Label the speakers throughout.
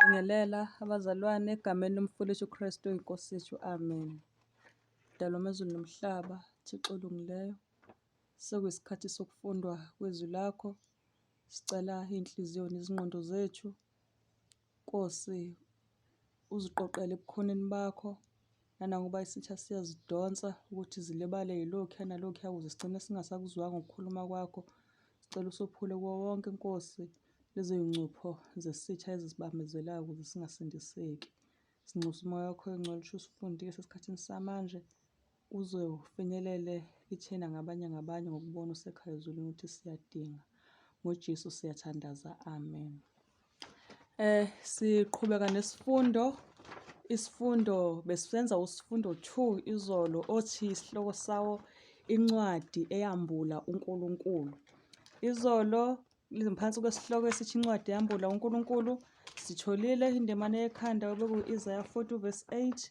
Speaker 1: Bingelela abazalwane egameni lomfowethu Kristu iNkosi yethu. Amen. Mdali wamazulu nomhlaba, Thixo olungileyo, sekuyisikhathi sokufundwa kwezwi lakho. Sicela iy'nhliziyo nezingqondo zethu, Nkosi, uziqoqele ebukhoneni bakho, nanokuba isitha siyazidonsa ukuthi zilibale yilokhuya nalokhuya ukuze sigcine singasakuzwanga ukukhuluma kwakho. Sicela usophule kuwo wonke, Nkosi, lezo y'ngcupho zesitha ezisibambezelayo ukuze singasindiseki. Sinxusa uMoya wakho oNgcwele ukuthi usifundise esikhathini samanje, uze ufinyelele kithina ngabanye ngabanye ngokubona usekhaya ezulwini ukuthi siyadinga. NgoJesu siyathandaza, amen. Siqhubeka nesifundo. Isifundo besisenza usifundo 2 izolo othi isihloko sawo incwadi eyambula uNkulunkulu. Izolo ngaphansi kwesihloko esithi incwadi eyambula uNkulunkulu sitholile indimana yekhanda obekuyi-Isaya 40 verse 8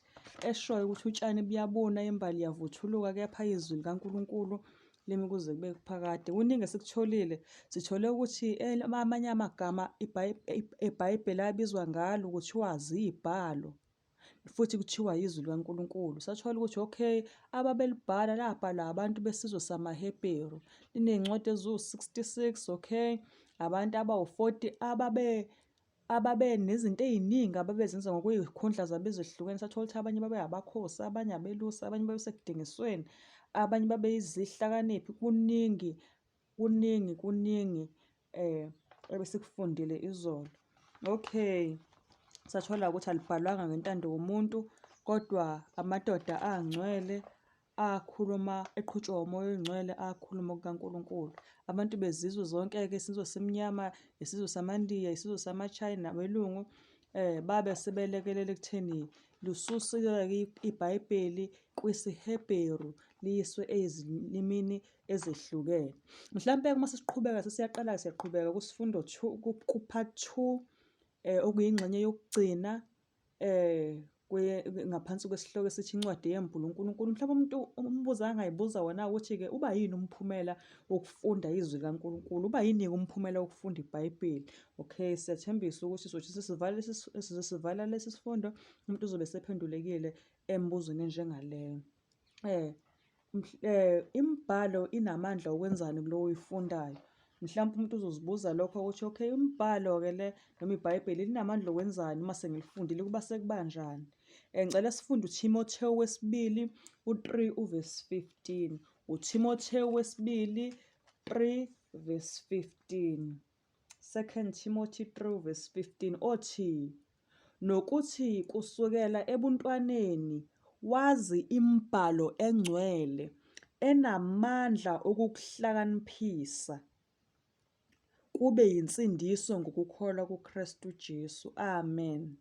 Speaker 1: eshoyo ukuthi utshani buyabuna imbali iyavuthuluka kepha izwi likaNkulunkulu limi kuze kube kuphakade. Kuningi esikutholile. Sithole ukuthi amanye amagama eBhayibheli abizwa ngalo kuthiwa ziy'bhalo futhi kuthiwa yizwi likaNkulunkulu. Sathola ukuthi okay, ababelibhala labhalwa abantu besizwe samaHebheru. Liney'ncwadi eziwu-66, okay, abantu abawu-40 ababe ababe nezinto ey'ningi ababezenza ngokwey'khundla zabo ezehlukene. Sathola ukuthi abanye babe abakhosi, abanye abelusi, abanye babesekudingisweni, abanye babeyizihlakaniphi. Kuningi, kuningi, kuningi ebesikufundile izolo. Okay, sathola ukuthi alibhalwanga ngentando yomuntu, kodwa amadoda angcwele akhuluma eqhutshwa uMoya oNgcwele, akhuluma kukaNkulunkulu. Abantu bezizwe zonke-ke, isizwe esimnyama, isizwe samaNdiya, isizwe samaChina, nabelungu, babe sebelekelela ekutheni lususiwe-ke iBhayibheli kwisiHebheru liyiswe ezilimini ezehlukene. Mhlampe-ke uma sesiqhubeka sesiyaqala siyaqhubeka kusifundo 2 ku-part 2 okuyingxenye yokugcina ngaphansi kwesihloko esithi incwadi yembula uNkulunkulu. Mhlawumbe umuntu umbuzo angayibuza wona ukuthi-ke uba yini umphumela wokufunda izwi likaNkulunkulu? Uba yini-ke umphumela wokufunda iBhayibheli? Okay, siyathembisa ukuthi sothi sesivala lesi sivala lesi sifundo, umuntu uzobe esephendulekile embuzweni enjengaleyo. Imibhalo inamandla okwenzani kulowo oyifundayo? Mhlampe umuntu uzozibuza lokho ukuthi okay, imibhalo-ke le noma iBhayibheli linamandla okwenzani uma sengilifundile kuba sekubanjani? Ngicela sifunde uThimothewu wesibili u-3 uvesi 15. UThimothewu wesibili 3 verse 15. 2 Timothy 3 verse 15 othi, Nokuthi kusukela ebuntwaneni wazi imibhalo engcwele enamandla okukuhlakaniphisa kube yinsindiso ngokukholwa kuKristu Jesu. Amen.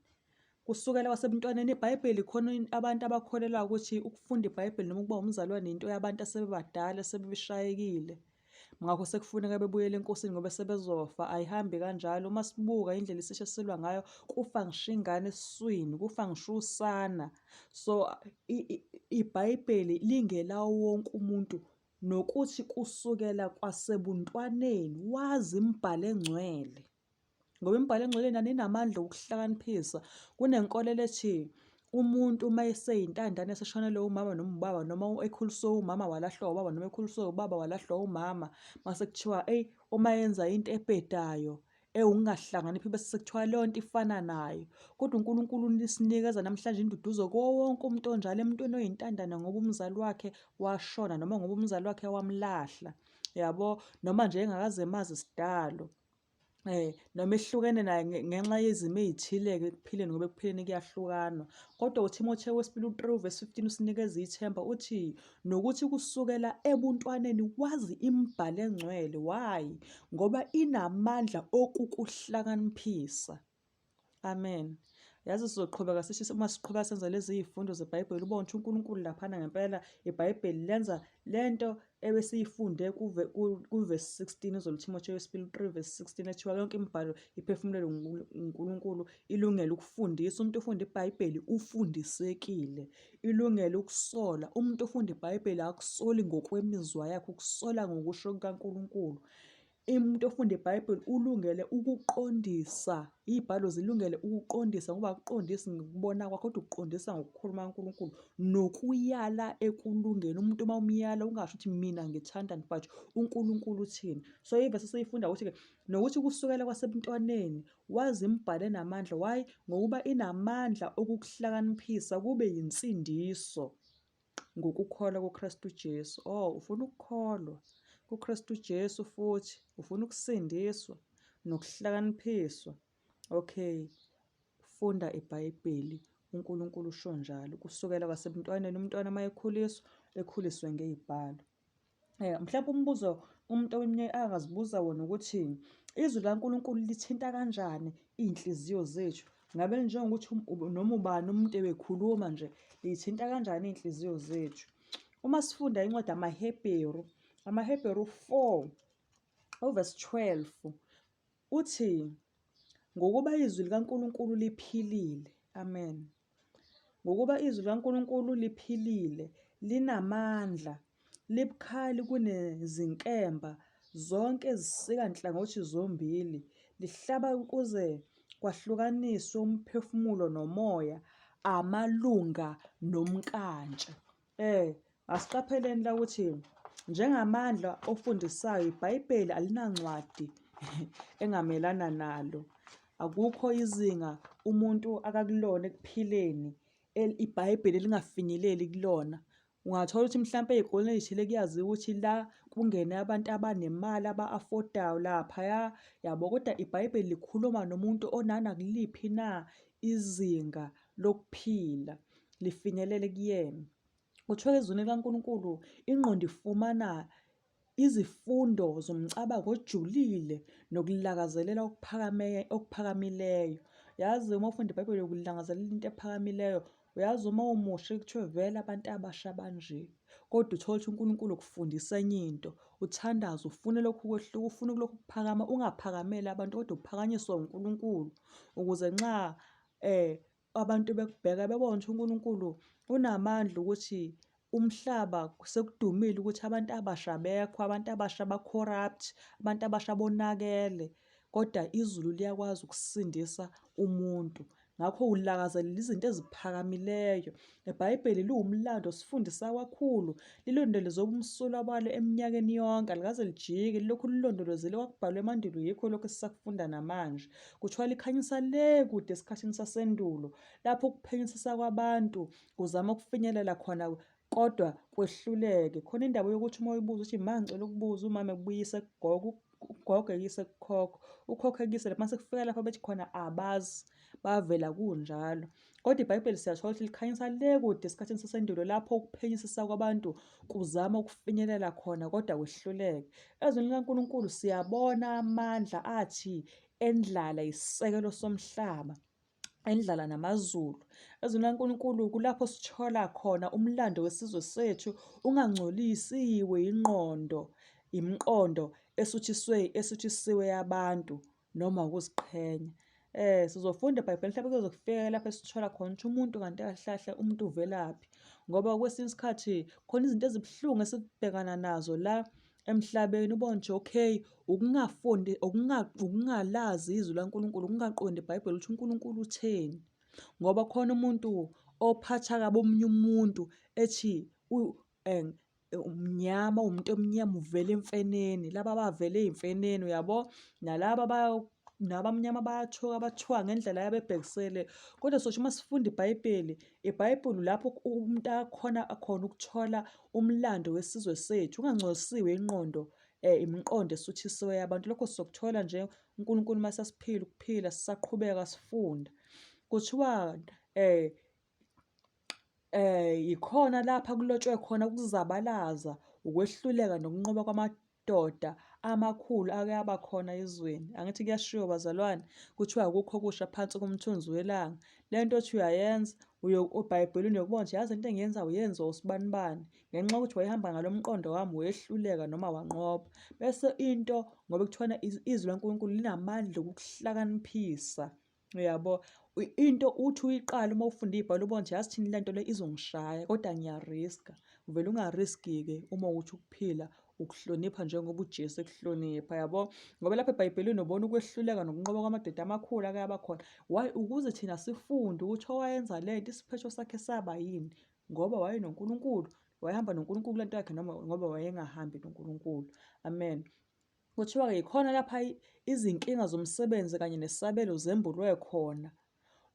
Speaker 1: Kusukela kwasebuntwaneni iBhayibheli khona abantu abakholelwa ukuthi ukufunda iBhayibheli noma ukuba umzalwane into yabantu asebebadala sebeshayekile. Ngakho sekufuneka bebuyele enkosini ngoba sebezofa. Ayihambi kanjalo. Uma sibuka indlela isisha esilwa ngayo, kufa ngisho ingane esiswini, kufa ngisho usana. So iBhayibheli lingelawo wonke umuntu nokuthi kusukela kwasebuntwaneni wazi imibhalo engcwele. Ngoba imibhalo engcwele nani inamandla okuhlakaniphisa. Kunenkolelo ethi umuntu uma eseyintandane eseshonelwe umama noma ubaba noma ekhuliswe umama walahlwa ubaba noma ekhuliswe ubaba walahlwa umama mase kuthiwa eyi uma yenza into ebhedayo ewukungahlakaniphi bese sekuthiwa leyo nto ifana nayo. Kodwa uNkulunkulu usinikeza namhlanje induduzo kuwo wonke umuntu onjalo emntwini oyintandane ngoba umzali wakhe washona noma ngoba umzali wakhe wamlahla, yabo, noma nje engakaze emazi sidalo. Noma ehlukene naye ngenxa yezimo ey'thile-ke ekuphileni ngoba ekuphileni kuyahlukanwa. Kodwa uThimothewu wesibili u-3 verse 15 usinikeza ithemba uthi, nokuthi kusukela ebuntwaneni wazi imibhalo engcwele. Why? Ngoba inamandla okukuhlakaniphisa. Amen. Yazi sizoqhubeka sithi uma siqhubeka senza lezi zifundo zeBhayibheli ubone ukuthi uNkulunkulu laphana ngempela iBhayibheli lenza lento ebesiyifunde kuvesi 16 izolo Timotheyu wesibili 3 verse 16 ethiwa yonke imibhalo iphefumulelwe nguNkulunkulu ilungele ukufundisa. Umuntu ofunda iBhayibheli ufundisekile. Ilungele ukusola. Umuntu ofunda iBhayibheli akusoli ngokwemizwa yakhe, ukusola ngokusho kukaNkulunkulu. Umuntu ofunda iBhayibheli ulungele ukuqondisa, iy'bhalo zilungele ukuqondisa ngoba akuqondisi ngokubona kwakho kodwa ukuqondisa ngokukhuluma kaNkulunkulu nokuyala ekulungeni. Umuntu uma umyala ungasho ukuthi mina ngithandani but uNkulunkulu uthini. So ivesi esiyifunda ukuthi-ke nokuthi kusukela kwasebuntwaneni wazi imibhalo enamandla. Why? Ngokuba inamandla okukuhlakaniphisa kube yinsindiso. Ngokukholwa kuKristu Jesu. Oh, ufuna ukukholwa kuKristu Jesu futhi ufuna ukusindiswa nokuhlakaniphiswa. Okay, funda iBhayibheli. uNkulunkulu usho njalo kusukela kwasebuntwaneni umntwana uma ekhuliswa ekhuliswe ngey'bhalo. Mhlawumbe umbuzo umuntu omunye angazibuza wona ukuthi izwi likaNkulunkulu lithinta kanjani iy'nhliziyo zethu? Ngabe njengokuthi noma ubani umuntu ebekhuluma nje liyithinta kanjani iy'nhliziyo zethu? Uma sifunda incwadi amaHebheru, amaHebheru 4 uvesi 12 uthi ngokuba izwi likaNkulunkulu liphilile. Amen. Ngokuba izwi likaNkulunkulu liphilile, linamandla, libukhali kunezinkemba zonke ezisika nhlangothi zombili, lihlaba kuze kwahlukaniswe umphefumulo nomoya, amalunga nomnkantsha. Asiqapheleni la ukuthi njengamandla ofundisayo iBhayibheli alinancwadi engamelana nalo. Akukho izinga umuntu akakulona ekuphileni iBhayibheli elingafinyeleli kulona. Ungathola ukuthi mhlampe ey'koleni ey'thile kuyaziwa ukuthi la kungene abantu abanemali aba-afodayo laphaya yabo, kodwa iBhayibheli likhuluma nomuntu onanakuliphi na izinga lokuphila lifinyelele kuyena. Kuthiwa ezwini likaNkulunkulu ingqondo ifumana izifundo zomcabango ojulile nokulakazelela okuphakamileyo. Yazi uma ufunda iBhayibheli ukulangazelela into ephakamileyo, uyazi uma umusha kuthiwe vele abantu abasha banje. Kodwa uthole ukuthi uNkulunkulu ukufundisa enye into, uthandaze ufune lokhu kwehluka, ufune kulokhu kuphakama, ungaphakameli abantu kodwa uphakanyiswe uNkulunkulu ukuze nxa abantu bekubheka bebone ukuthi uNkulunkulu unamandla ukuthi umhlaba sekudumile ukuthi abantu abasha abekho, abantu abasha ba-corrupt, abantu abasha bonakele, kodwa izulu liyakwazi ukusindisa umuntu. Ngakho ulakazelela izinto eziphakamileyo. IBhayibheli liwumlando osifundisa kakhulu, lilondoloze ubumsulwa balo eminyakeni yonke, alikaze lijike, lilokhu lilondolozile okwakubhalwe emandulo yikho lokhu esisakufunda namanje. Kuthiwa likhanyisa le kude esikhathini sasendulo, lapho ukuphenyisisa kwabantu kuzama ukufinyelela khona kodwa kwehluleke. Khona indaba yokuthi uma uyibuza uthi ma ngicela ukubuza umama ekubuyise kugogo, ugogo ekuyise kukhokho, ukhokho ekuyise lapho mase kufika lapho bethi khona abazi bavela kunjalo. Kodwa iBhayibheli siyathola ukuthi likhanyisa le kude esikhathini sasendulo lapho ukuphenyisisa kwabantu kuzama ukufinyelela khona kodwa kwehluleke. Ezwini likaNkulunkulu siyabona amandla athi endlala isisekelo somhlaba endlala namazulu. Ezwini likaNkulunkulu kulapho sithola khona umlando wesizwe sethu ungangcolisiwe ingqondo, imiqondo esuthiswe esuthisiwe yabantu noma ukuziqhenya. Sizofunda eBhayibhelini mhlawumbe kuze kufike lapho esithola khona ukuthi umuntu kanti kahle kahle umuntu uvelaphi. Ngoba kwesinye isikhathi khona izinto ezibuhlungu esibhekana nazo la emhlabeni ubone nje okay ukungafundi ukungalazi izwi laNkulunkulu, ukungaqondi iBhayibheli ukuthi uNkulunkulu utheni. Ngoba khona umuntu ophatha kabi omunye umuntu ethi umnyama uwumuntu omnyama uvela emfeneni laba abavela ey'mfeneni uyabo nalaba nabamnyama bayathuka bathuka ngendlela yabo ebhekisele kodwa sothi uma sifunda iBhayibheli iBhayibheli lapho umuntu akhona khona ukuthola umlando wesizwe sethu ungangcolisiwe inqondo imiqondo esuthisiwe yabantu lokho sizokuthola nje uNkulunkulu uma sasiphila ukuphila sisaqhubeka sifunda kuthiwa Yikhona lapha kulotshwe khona ukuzabalaza, ukwehluleka nokunqoba kwamadoda amakhulu ake aba khona ezweni. Angithi kuyashiwo bazalwane, kuthiwa akukho okusha phansi komthunzi welanga. Le nto othi uyayenza eBhayibhelini uyokubona ukuthi yazi into engiyenzayo yenziwa usibanibani. Ngenxa yokuthi wayehamba ngalo mqondo wami wehluleka noma wanqoba. Bese into ngoba kuthiwa izwi laNkulunkulu linamandla okukuhlakaniphisa. Uyabo? Into uthi uyiqale uma ufunda iy'bhalo ubone ukuthi yazi thini le nto le izongishaya kodwa ngiyariska. Uvele ungariski-ke uma ukuthi ukuphila Ukuhlonipha njengoba uJesu ekuhlonipha, yabo. Ngoba lapha eBhayibhelini ubona ukwehluleka nokunqoba kwamadoda amakhulu ake abakhona. Why? Ukuze thina sifunde ukuthi owayenza lento isiphetho sakhe saba yini. Ngoba wayenoNkulunkulu, wayehamba noNkulunkulu kulento yakhe noma ngoba wayengahambi noNkulunkulu. Amen. Kuthiwa-ke yikhona lapha izinkinga zomsebenzi kanye nesabelo zembulwe khona,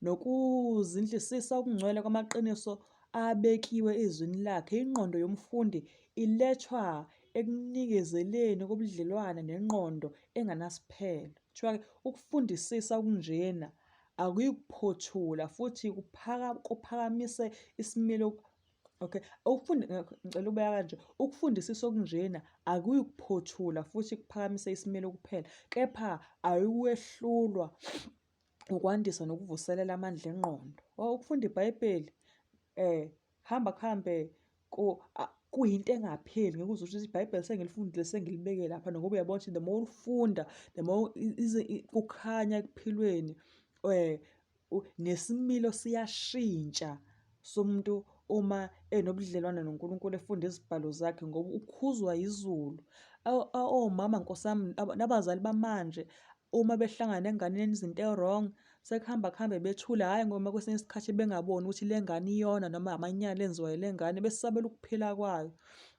Speaker 1: nokuzindlisisa okungcwele kwamaqiniso abekiwe eZwini lakhe. Ingqondo yomfundi ilethwa ekunikezeleni kobudlelwane nengqondo enganasiphelo. Kuthiwa-ke ukufundisisa okunjena akuyikuphothula futhi kuphakamise isimilo. Okay, ukufunda ngicela ukubeka kanje, ukufundisisa okunjena akuyukuphothula futhi kuphakamise isimilo kuphela, kepha ayukwehlulwa ukwandisa nokuvuselela amandla engqondo. Oh, ukufunda iBhayibheli hamba kuhambe kuyinto engapheli ngeke uze usho ukuthi iBhayibheli sengilifundile sengilibeke lapha ngoba uyabona ukuthi the more ulifunda the more kukhanya ekuphilweni nesimilo siyashintsha somuntu uma enobudlelwane noNkulunkulu efunda izibhalo zakhe ngoba ukhuzwa izulu. Omama nkosi yami nabazali bamanje uma behlangana nengane yenza izinto e-wrong sekuhamba kuhambe bethule hhayi ngoba kwesinye isikhathi bengaboni ukuthi le ngane iyona noma amanyala enziwa yile ngane besabela ukuphila kwayo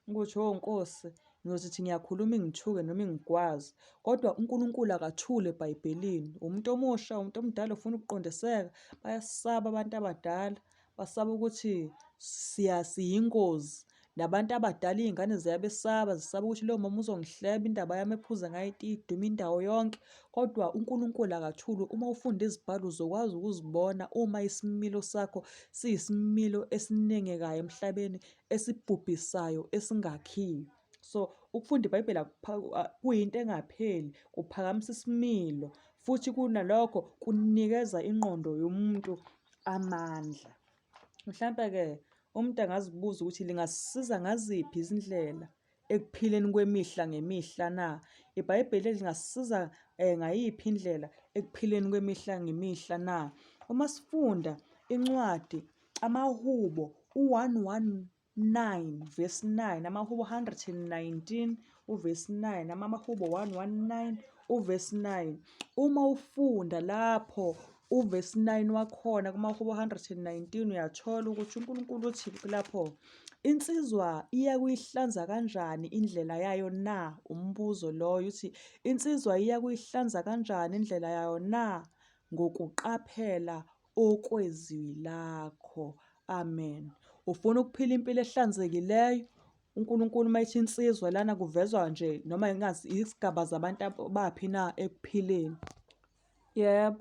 Speaker 1: ukuthi oh Nkosi. Ngiyozithi ngiyakhuluma ingithuke noma ingigwaze. Kodwa uNkulunkulu akathule eBhayibhelini. Umuntu omusha, umuntu omdala ufuna ukuqondiseka. Bayasaba abantu abadala. Basaba ukuthi siyingozi. Nabantu abadala iy'ngane ziyabesaba, zisaba ukuthi lo mama uzongihleba indaba yami ephuza ngayo itiye idume indawo yonke. Kodwa uNkulunkulu akathuli. Uma ufunda izibhalo uzokwazi ukuzibona uma isimilo sakho siyisimilo esinengekayo emhlabeni esibhubhisayo esingakhiyo. So ukufunda iBhayibheli kuyinto engapheli, kuphakamisa isimilo futhi kunalokho kunikeza ingqondo yomuntu amandla. Mhlampe-ke umuntu angazibuza ukuthi lingasisiza ngaziphi izindlela ekuphileni kwemihla ngemihla na? IBhayibheli lingasisiza ngayiphi indlela ekuphileni kwemihla ngemihla na? Uma sifunda incwadi AmaHubo u-119 verse 9, AmaHubo 119 uvesi 9, AmaHubo 119 uvesi 9. Uma ufunda lapho uvesi 9 wakhona kumaHubo 119 uyathola ukuthi uNkulunkulu uthi lapho insizwa iyakuyihlanza kanjani indlela yayo na? Umbuzo loyo uthi insizwa iyakuyihlanza kanjani indlela yayo na? Ngokuqaphela okwezwi lakho. Amen. Ufuna ukuphila impilo ehlanzekileyo? uNkulunkulu uma ethi insizwa lana kuvezwa nje noma ingazi isigaba zabantu baphi na ekuphileni. Yebo.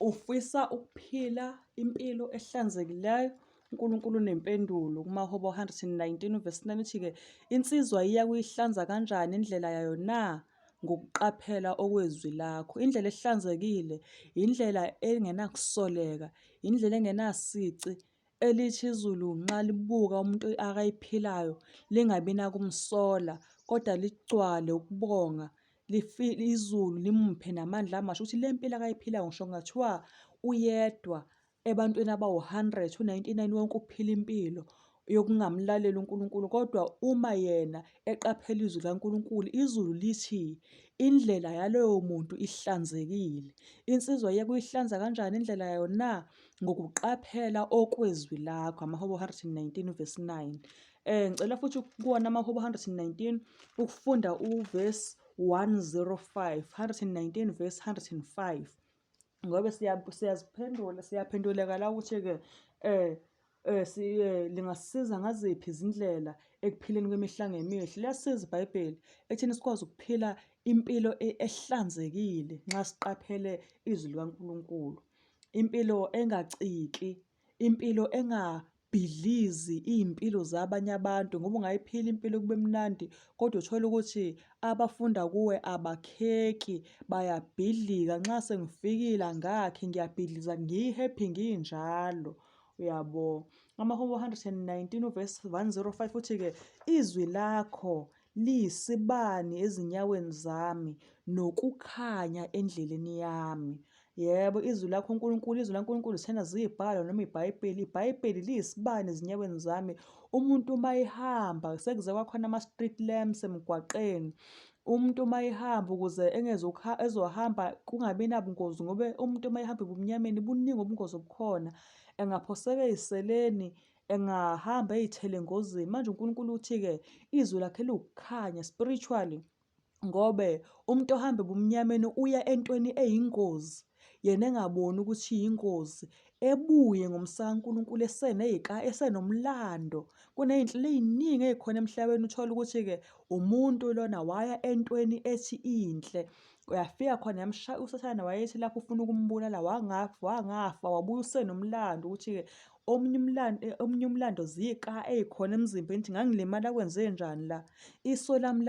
Speaker 1: Ufisa ukuphila impilo ehlanzekileyo? uNkulunkulu unempendulo kumaHubo 119 uvesi 9 uthi-ke insizwa iya kuyihlanza kanjani indlela yayo na? Ngokuqaphela okwezwi lakho. Indlela ehlanzekile, indlela engenakusoleka, indlela engenasici, elithi izulu nxa libuka umuntu akayiphilayo lingabi nakumsola, kodwa ligcwale ukubonga, izulu limuphe namandla amasha ukuthi le mpilo akayiphilayo ngisho kungathiwa uyedwa ebantwini abawu-100, u-99 wonke uphila impilo yokungamlaleli uNkulunkulu, kodwa uma yena eqaphela izwi likaNkulunkulu, izulu lithi indlela yaloyo muntu ihlanzekile. Insizwa iye kuyihlanza kanjani indlela yayo na? Ngokuqaphela okwezwi lakho. AmaHubo 119 verse 9. Ngicela futhi kuwona amaHubo 119 ukufunda uverse 105, 119 verse 105. Ngoba siyaziphendula siyaphenduleka la ukuthi-ke lingasisiza ngaziphi izindlela ekuphileni kwemihla ngemihla. Liyasiza iBhayibheli ekutheni sikwazi ukuphila impilo ehlanzekile nxa siqaphele izwi likaNkulunkulu. Impilo engaciki, impilo bhidlizi iy'mpilo zabanye abantu ngoba ungayiphila impilo kube mnandi kodwa uthole ukuthi abafunda kuwe abakheki bayabhidlika. Nxa sengifikile angakhi ngiyabhidliza ngiyi-happy nginjalo, uyabo. AmaHubo 119 uvesi 105 uthi-ke izwi lakho liyisibani ezinyaweni zami nokukhanya endleleni yami. Yebo, izwi lakho uNkulunkulu, izwi laNkulunkulu sithena ziyibhalo noma iBhayibheli. IBhayibheli liyisibani ezinyaweni zami. Umuntu uma ehamba sekuze kwakhona ama-street lamps emgwaqeni. Umuntu uma ehamba ukuze ezohamba kungabi nabungozi ngoba umuntu uma ehamba ebumnyameni buningi ubungozi obukhona. Engaphoseka ey'seleni, engahamba ey'thele engozini. Manje uNkulunkulu uthi-ke izwi lakhe liwukukhanya spiritually. Ngobe umuntu ohamba ebumnyameni uya entweni eyingozi, yena engaboni ukuthi iyingozi, ebuye ngomsa kaNkulunkulu esenomlando. Kuney'nhlelo ey'ningi ey'khona emhlabeni uthole ukuthi-ke umuntu lona waya entweni ethi inhle, yafika khona yamshaya uSathane wayethi lapho ufuna ukumbulala wangafa, wangafa wabuya usenomlando ukuthi-ke omunye umlando eh, omunye umlando zika ezikhona emzimbeni ukuthi ngangilimala kwenzenjani la iso lami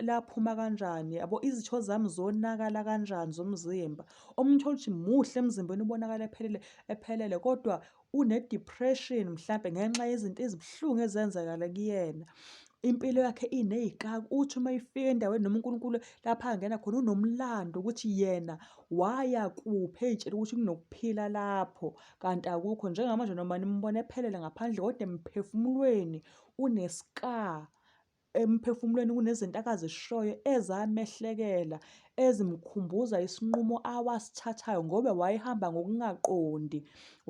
Speaker 1: laphuma kanjani yabo izitho zami zonakala kanjani zomzimba omunye uthola ukuthi muhle emzimbeni ubonakala ephelele ephelele kodwa une-depression mhlampe ngenxa yezinto ezibuhlungu ezenzakala kuyena impilo yakhe iney'kaka uthi uma ifika endaweni noma uNkulunkulu lapha angena khona unomlando ukuthi yena waya kuphi ey'tshela ukuthi kunokuphila lapho kanti akukho njengamanje noma nimbona ephelele ngaphandle kodwa emphefumulweni une-scar emphefumulweni kunezinto akazishoyo ezamehlekela ezimkhumbuza isinqumo awasithathayo ngoba wayehamba ngokungaqondi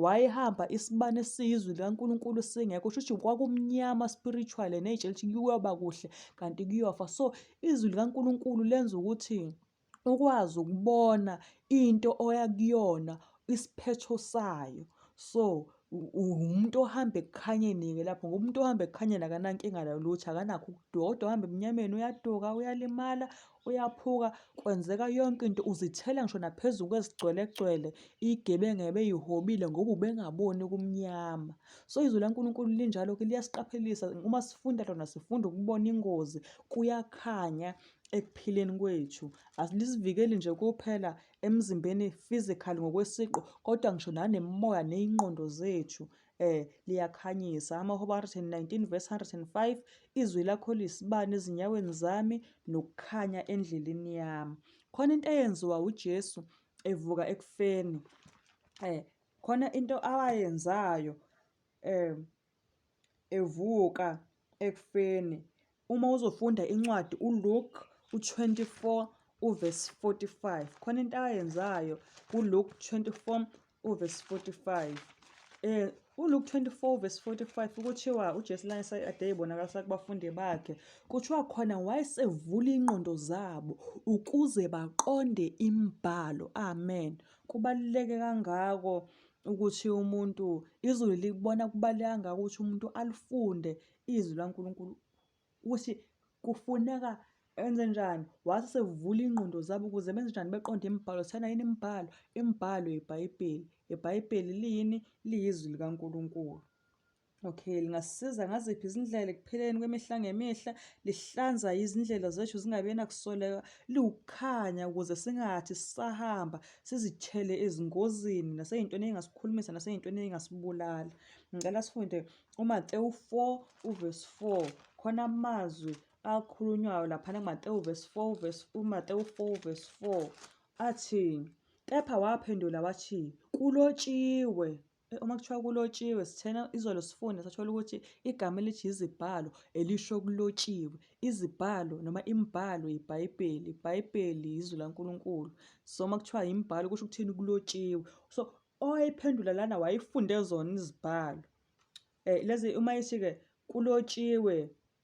Speaker 1: wayehamba isibane esiyizwi likaNkulunkulu singekho kusho ukuthi kwakumnyama spiritually ney'tshela ukuthi kuyoba kuhle kanti kuyofa so izwi likaNkulunkulu lenza ukuthi ukwazi ukubona into oya kuyona isiphetho sayo so umuntu ohamba ekukhanyeni-ke lapho ngoba umuntu ohamba ekukhanyeni akanankinga nalutho akanakho ukuduka kodwa ohamba ebumnyameni uyaduka uyalimala uyaphuka kwenzeka yonke into uzithela ngisho naphezu kwezigcwelegcwele igebengu ebeyihobile ngoba ubengaboni kumnyama so izwi laNkulunkulu linjalo-ke liyasiqaphelisa uma sifunda lona sifunda ukubona ingozi kuyakhanya ekuphileni kwethu. Alisivikeli nje kuphela emzimbeni physically ngokwesiqu kodwa ngisho nanemimoya ney'ngqondo zethu liyakhanyisa. Amahubo 119 verse 105 izwi lakho lisibani ezinyaweni zami nokukhanya endleleni yami. Khona into eyenziwa uJesu evuka ekufeni. Khona into awayenzayo evuka ekufeni. Uma uzofunda incwadi uLuke u-24 uvesi 45 khona into ayenzayo kuLuke 24 uvesi 45 uLuke 24 verse 45 kuthiwa uJesu la ade ebonakalisa kubafundi bakhe kuthiwa khona wayesevula ingqondo zabo ukuze baqonde imibhalo amen kubaluleke kangako ukuthi umuntu izulu likubona kubaluleke kangaka ukuthi umuntu alifunde izwi laNkulunkulu ukuthi kufuneka enze njani wase sevula ingqondo zabo ukuze benze njani beqonde imibhalo sithanda yini imibhalo imibhalo iBhayibheli iBhayibheli liyini liyizwi likaNkulunkulu Okay, lingasisiza ngaziphi izindlela ekuphileni kwemihla ngemihla? Lihlanza izindlela zethu zingabi nakusoleka, liwukukhanya ukuze singathi sisahamba sizithele ezingozini nasey'ntweni ey'ngasikhulumisa nasey'ntweni ey'ngasibulala. Ngicela sifunde uMatewu 4 uvesi 4. Khona amazwi akhulunywayo laphana kuMatewu verse 4 verse uMatewu 4 verse 4 athi, kepha waphendula wathi, kulotshiwe Uma kuthiwa kulotshiwe sithena izolo sifunda sathola ukuthi igama elithi izibhalo elisho kulotshiwe. Izibhalo noma imibhalo iBhayibheli, iBhayibheli izwi laNkulunkulu. So uma kuthiwa imibhalo kusho ukuthini kulotshiwe. So owayephendula lana wayefunde zona izibhalo. Lezi uma ithi-ke kulotshiwe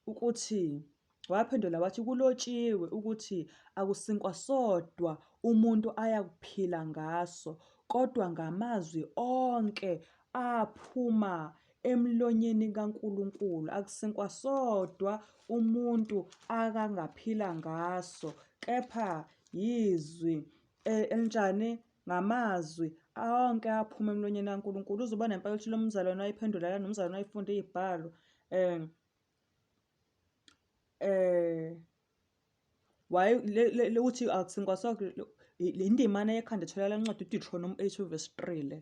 Speaker 1: ukuthi waphendula wathi kulotshiwe ukuthi akusinkwa sodwa umuntu ayakuphila ngaso kodwa ngamazwi onke aphuma emlonyeni kaNkulunkulu akusinkwa sodwa umuntu akangaphila ngaso kepha yizwi elinjani ngamazwi onke aphuma emlonyeni kaNkulunkulu uzoba nempela ukuthi lo mzalwane wayiphendula la nomzalwane wayifunda iy'bhalo um Why le uthi akusinkwa sonke le ndimana yekhanda etholakala incwadi uDeuteronomy 8 verse 3 le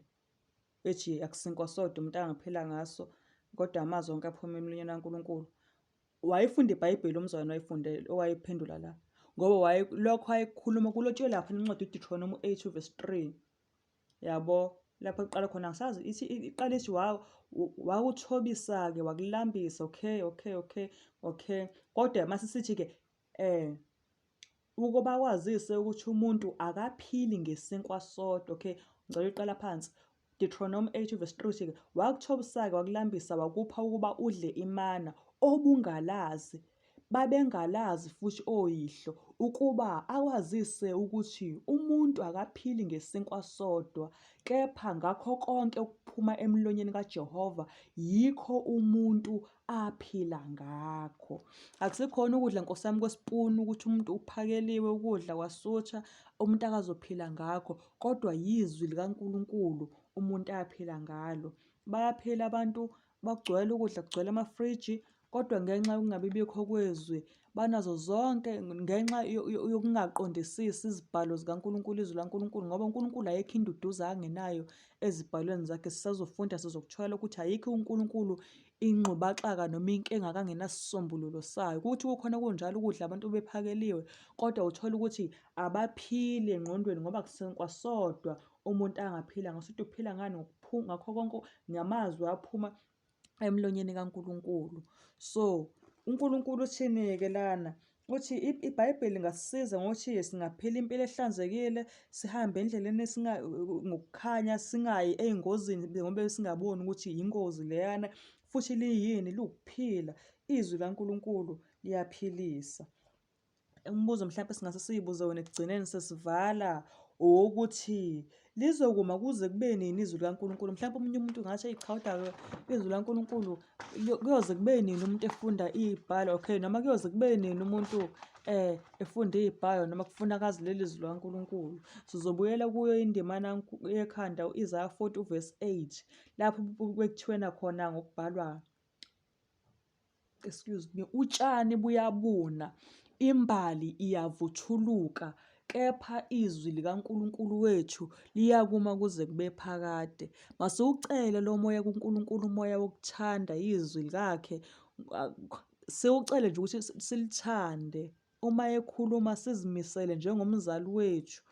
Speaker 1: ethi akusinkwa sodwa umuntu angaphila ngaso kodwa amazwi onke aphuma emlonyeni kaNkulunkulu. Wayefunda iBhayibheli umzalwane wayefunde owayephendula la ngoba waye lokho ayekukhuluma kulotshiwe lapha incwadi uDeuteronomy 8 verse 3. Yabo, lapho iqala khona angisazi ithi iqala ithi wakuthobisa-ke wakulambisa, okay, okay, okay, okay. Kodwa mase sithi-ke ukuba kwazise ukuthi umuntu akaphili ngesinkwa sodwa, okay, ngicela uyiqala phansi. Deuteronomy 8 verse 3 uthi-ke, wakuthobisa-ke wakulambisa wakupha ukuba udle imana obungalazi, babengalazi futhi oyihlo, ukuba akwazise ukuthi umuntu akaphili ngesinkwa sodwa, kepha ngakho konke okuphuma emlonyeni kaJehova yikho umuntu aphila ngakho. Akusikhona ukudla nkosi yami kwesipuni ukuthi umuntu uphakeliwe ukudla kwasutha umuntu akazophila ngakho, kodwa yizwi likaNkulunkulu umuntu aphila ngalo. Bayaphila abantu bagcwele ukudla kugcwele amafriji kodwa ngenxa yokungabi bikho kwezwi banazo zonke ngenxa yokungaqondisisi izibhalo zikaNkulunkulu, izwi laNkulunkulu, ngoba uNkulunkulu ayikho induduzo angenayo ezibhalweni zakhe. Sisazofunda sizokuthola ukuthi ayikho uNkulunkulu ingxubaxaka noma inkinga akangenasisombululo sayo. Kuthi kukhona kunjalo ukudla abantu bephakeliwe kodwa uthole ukuthi abaphili engqondweni ngoba kusinkwa sodwa umuntu angaphila ngaso. Ukuthi uphila ngani ngakho konke ngamazwi aphuma emlonyeni kaNkulunkulu. So uNkulunkulu uthini-ke lana? Uthi iBhayibheli lingasisiza ngokuthi singaphila impilo ehlanzekile, sihambe endleleni ngokukhanya, singayi ey'ngozini ngoba singaboni ukuthi yingozi leyana, futhi liyini? Liwukuphila. Izwi likaNkulunkulu liyaphilisa. Umbuzo mhlawumpe esingase siyibuze wona ekugcineni sesivala owokuthi lizokuma kuze kube nini izwi likaNkulunkulu? Mhlawumpe omunye umuntu ngathi eyi cha kodwa-ke izwi likaNkulunkulu kuyoze kube nini umuntu efunda iy'bhalo? Okay, noma kuyoze kube nini umuntu efunda iy'bhalo noma kufuna akazi leli zwi likaNkulunkulu? Sizobuyela kuyo indimana yekhanda u-Isaya 40 uvesi 8 lapho bekuthiwena khona ngokubhalwa excuse me, utshani buyabuna, imbali iyavuthuluka, kepha izwi likaNkulunkulu wethu liyakuma kuze kube phakade. Masiwucele lo moya kuNkulunkulu, umoya wokuthanda izwi lakhe, siwucele nje ukuthi silithande. Uma ekhuluma sizimisele njengomzali wethu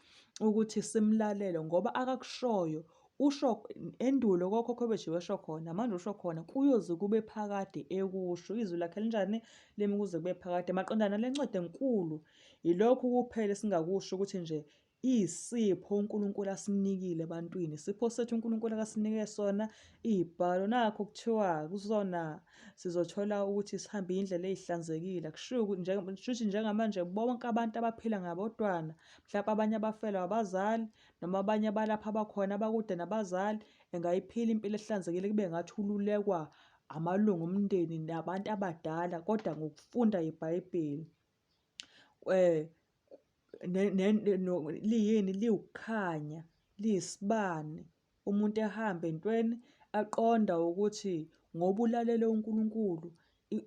Speaker 1: ukuthi simlalele ngoba akakushoyo usho endulo kokhokho bethu wesho khona manje usho khona kuyoze kube phakade ekusho izwi lakhe linjani limi kuze kube phakade maqondana nale ncwadi enkulu yilokhu kuphela esingakusho ukuthi nje Isipho uNkulunkulu asinikile ebantwini, isipho sethu uNkulunkulu akasinike sona, iy'bhalo nakho kuthiwa kusona sizothola ukuthi sihambe iy'ndlela ey'hlanzekile. Akushiwo kushuthi njengamanje bonke abantu abaphila ngabodwana, mhlampe abanye abafelwa abazali noma abanye abalapha abakhona abakude nabazali, engayiphila impilo ehlanzekile kube ngathi ululekwa amalungu omndeni nabantu abadala kodwa ngokufunda iBhayibheli. Liyini? Liwukukhanya, liyisibani. Umuntu ehamba entweni aqonda ukuthi ngoba ulalele uNkulunkulu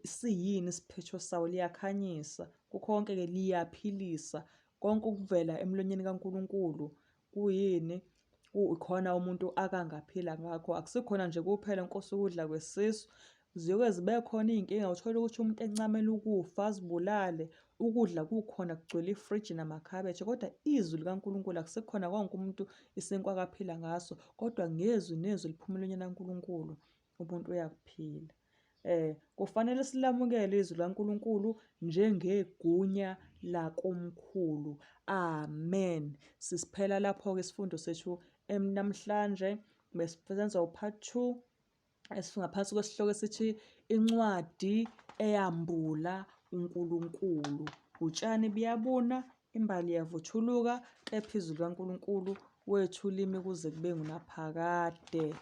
Speaker 1: siyini isiphetho sawo, liyakhanyisa. Kukho konke-ke liyaphilisa. Konke okuvela emlonyeni kaNkulunkulu kuyini? Kukhona umuntu akangaphila ngakho. Akusikhona nje kuphela Nkosi ukudla kwesisu. Ziyoke zibe khona iy'nkinga uthole ukuthi umuntu encamela ukufa azibulale, ukudla kukhona kugcwele ifriji namakhabethe kodwa izwi likaNkulunkulu akusikhona konke umuntu isinkwa akaphila ngaso kodwa ngezwi nezwi liphuma emlonyeni kaNkulunkulu umuntu uyakuphila. Kufanele silamukele izwi likaNkulunkulu njengegunya lakomkhulu. Amen. Sisiphela lapho-ke isifundo sethu namhlanje besisenza u-part 2 esingaphansi kwesihloko esithi incwadi eyambula uNkulunkulu. Utshani buyabuna, imbali iyavuthuluka, kepha izwi likaNkulunkulu wethu limi kuze kube ngunaphakade.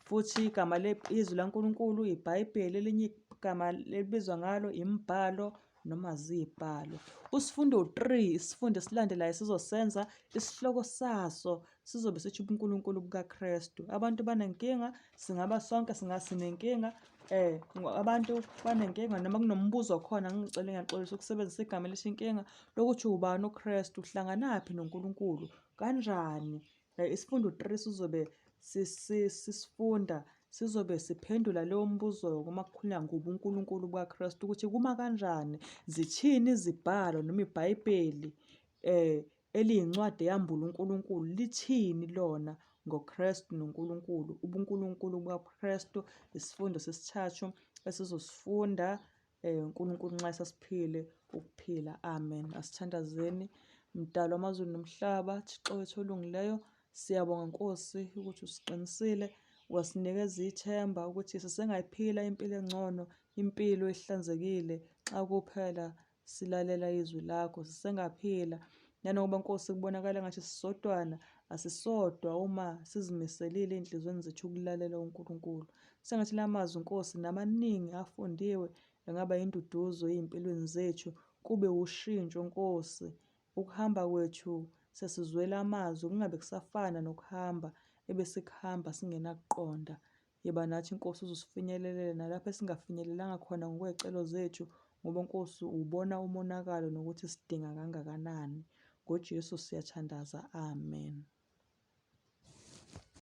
Speaker 1: Futhi igama izwi laNkulunkulu iBhayibheli, elinye igama elibizwa ngalo imibhalo noma zibhalo. Usifundo 3 isifundo esilandelayo sizosenza isihloko saso sizobe sithi ubuNkulunkulu bukaKristu. Abantu banenkinga, singaba sonke singasinenkinga abantu banenkinga noma kunombuzo khona ngicela ngiyaxolisa ukusebenzisa igama elithi inkinga lokuthi ubani uKristu, uhlanganaphi noNkulunkulu, kanjani. Isifundo 3 sizobe sisifunda sizobe siphendula leyo mbuzo uma kukhulunywa ngobuNkulunkulu bukaKristu ukuthi kuma kanjani, zithini izibhalo noma iBhayibheli. eliyincwadi eyambula uNkulunkulu, lithini lona ngoKristu noNkulunkulu, ubuNkulunkulu bukaKristu, isifundo sesithathu esizosifunda uNkulunkulu nxa esasiphile ukuphila. Amen. Asithandazeni. Mdali wamazulu nomhlaba, Thixo wethu olungileyo, siyabonga Nkosi ukuthi usiqinisile, wasinikeza ithemba ukuthi sisengayiphila impilo engcono, impilo ehlanzekile xa kuphela silalela izwi lakho, sisengaphila. Nanokuba Nkosi kubonakala ngathi sisodwana, asisodwa uma sizimiselile ey'nhliziyweni zethu ukulalela uNkulunkulu. Sengathi la mazwi Nkosi namaningi afundiwe engaba induduzo ey'mpilweni zethu, kube ushintsho Nkosi. Ukuhamba kwethu sesizwela amazwi kungabe kusafana nokuhamba ebesikuhamba singenakuqonda. Yiba nathi Nkosi uze usifinyelelele nalapho esingafinyelelanga khona ngokwey'celo zethu ngoba Nkosi ubona umonakalo nokuthi sidinga kangakanani. NgoJesu siyathandaza. Amen.